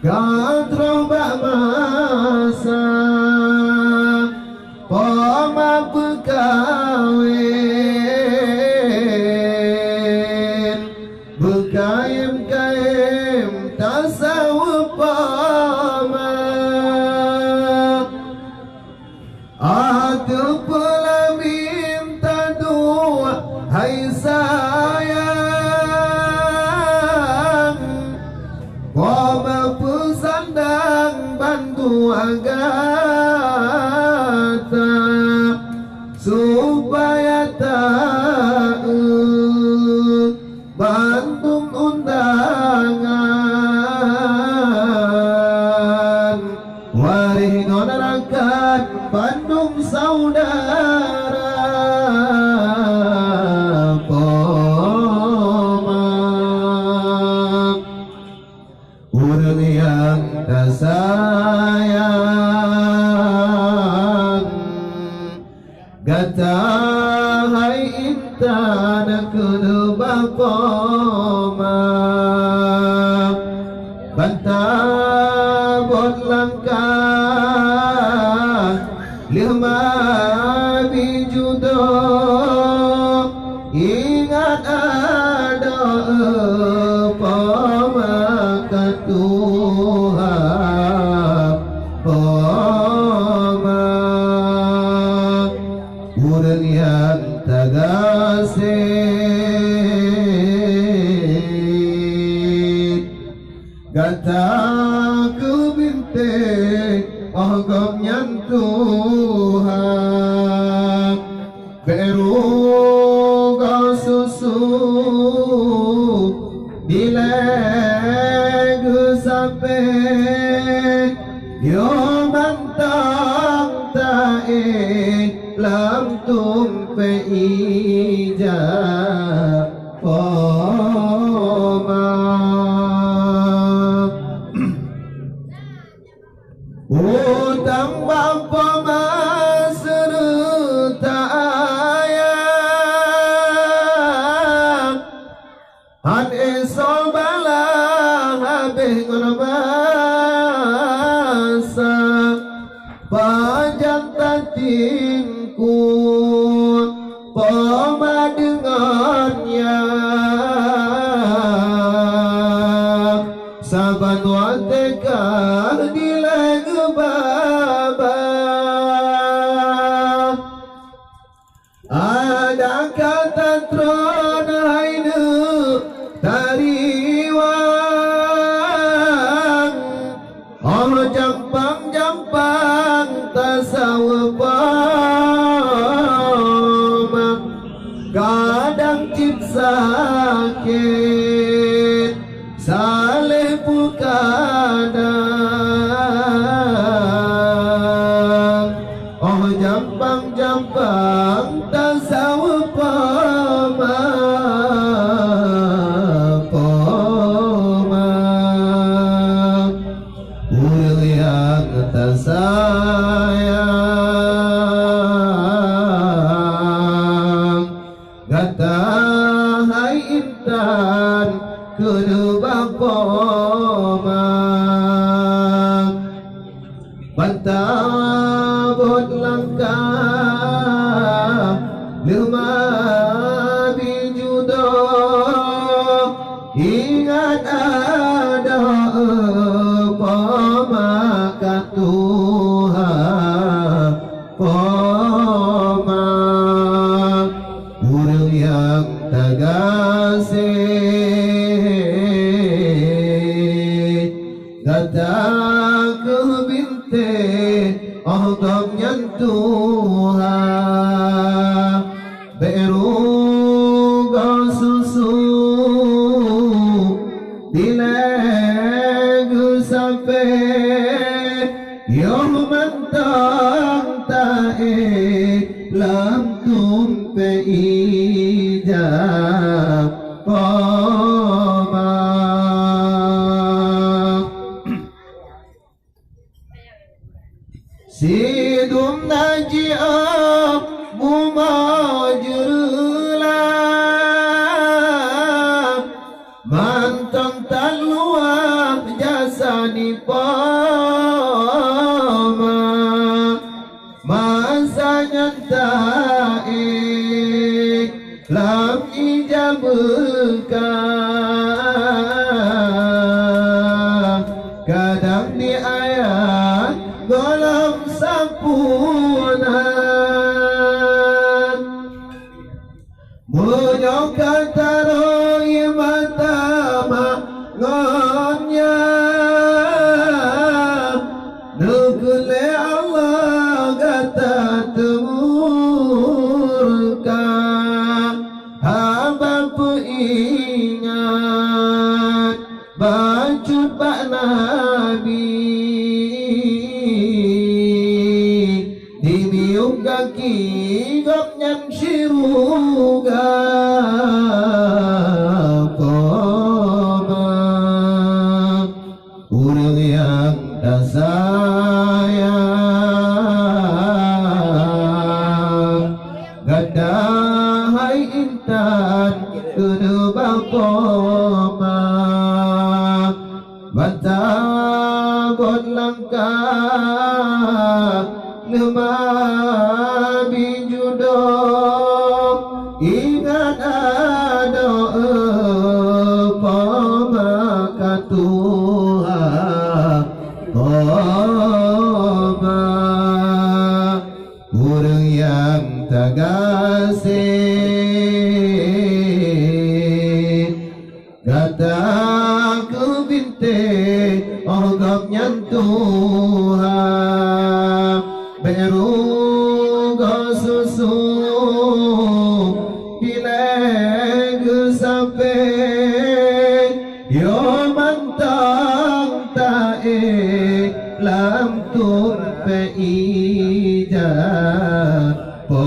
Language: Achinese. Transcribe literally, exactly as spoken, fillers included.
Ka troh bak masa poma peukawén, beukayém-kayém tasaweue poma. Ateueh peulamin taduek hai sayang, poma peusandang bantuan gata, supaya taeu bandum undangan, waréh ngon rakan bandum saudara poma. Ureuëng nyang tasayang, gata hai intan keuneuk bak poma. Ban tabot langkah lheueh mabi judoe, ingat adoe poma ka tuha poma. Ureuëng nyang tagaséh, gata keu bintéh óh gobnyan tuha. Bèk rugoe susu dilèe geusampé, yoh mantong taéh lam tumpék ija poma. Utang bak poma seureuta ayah, han ék soe balas habéh ngon masa. Pajan tatingkue poma deungon nyan, saban watèe ka dilèe geubaba. Adak ka tatron hai neuk tariwang, óh jampang-jampang tasaweue poma. Kadang cit sakét, saléh peukadang, óh jampang-jampang tasaweue poma, poma. Ureuëng nyang tasayang, gata hai intan keuneuk bak poma. Ban tabot langkah lheueh mabi judoe, ingat adoe poma ka tuha poma. Ureuëng nyang tagaséh, gata keuh bintéh óh gobnyan tuha. Bèk rugoe susu dilèe geusampé, yoh mantong taéh lam tumpék ija poma. Sidum na jiôh bumoe jeureula, mantong taluwah jasa Nipoma masa nyan taéh lam ija beukah, kadang di ayat gohlom sampoe na. Meunyoe ka taroe mata mak ngon nyak, neukheun lé Allah gata teumurka. Haba peuingat bacut bak Nabi, di miyueb gaki gobnyan siruga. Poma ureuëng nyang tasayang, gata hai intan keuneuk bak poma. Ban sabot langkah leumah Nabi judoe, ingat adoe poma ka tuha. Poma ureuëng nyang tagaséh, gata keu bintéh óh gobnyan tuha. Bék rugoe susu dilée geusampéng, yo mantong taéh lam tumpék ija. Po